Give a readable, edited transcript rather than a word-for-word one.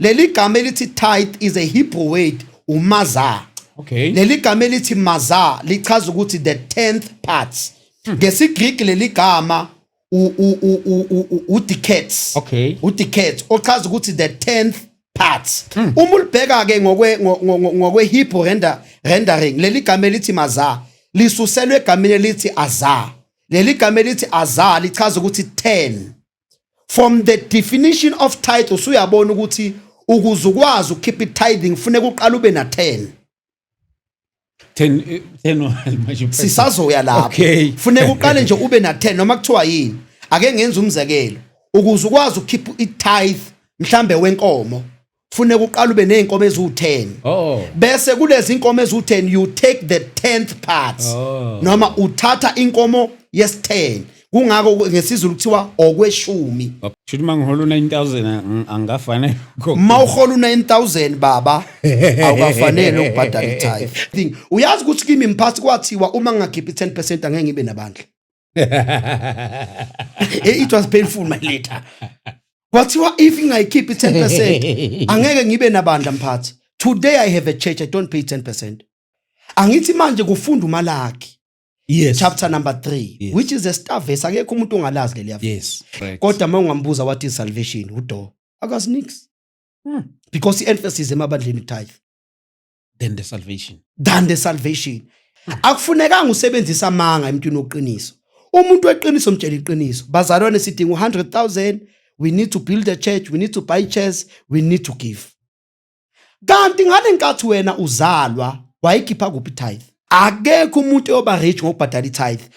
Leli gama elithi tithe is a Hebrew word, umaza. Leli gama elithi maza lichaza ukuthi the 10th part. NgesiGreek leli gama udecades. Udecades ochaza ukuthi the 10th part. Uma ulibheka ke ngokwe Hebrew rendering, leli gama elithi maza lisuselwe egameni elithi azar. Leli gama elithi azar lichaza ukuthi 10. From the definition of tithe, usuyabona ukuthi ukuze ukwazi ukukhipha i-tithing kufuneka uqale ube na 10. 10, 10 manje. Sisazoya lapho. Funeka uqale nje ube na 10 noma kuthiwa yini. Ake ngenze umzekelo: ukuze ukwazi ukukhipha i-tithe mhlambe wenkomo, funeka uqale ube nezinkomo eziwu-10. Bese kulezi inkomo eziwu-10, you take the 10th part. Noma uthatha inkomo yesi-10. Kungako ngesiZulu kuthiwa okweshumi. Shuthi mangihola u9000 angafanele. Mawuhola u9000, baba, awukafanele ukubhadala i-tithe. Thing, uyazi ukuthi kimi, mphathi, kwathiwa uma ngingakhiphi 10% angeke ngibe nabandla. It was painful, my leader. Kwathiwa if ngingayikhiphi 10% angeke ngibe nabandla, mphathi. Today I have a church, I don't pay 10%. Angithi manje kufunda uMalaki chapter number 3, which is a star verse. Akekho umuntu ongalazi leliya verse. Kodwa uma ungambuza what is salvation, udo akazi nix, because i-emphasis emabandleni tithe Then the salvation. Than the salvation. Akufunekanga usebenzise amanga emntwini oqiniso. Umuntu weqiniso mtshela iqiniso: bazalwane, sidinga u-100,000, we need to build a church, we need to buy chairs, we need to give. Kanti ngale nkathi wena uzalwa, wayikhipha kuphi tithe? Akekho umuntu oyoba rich ngokubhadala i-tithe.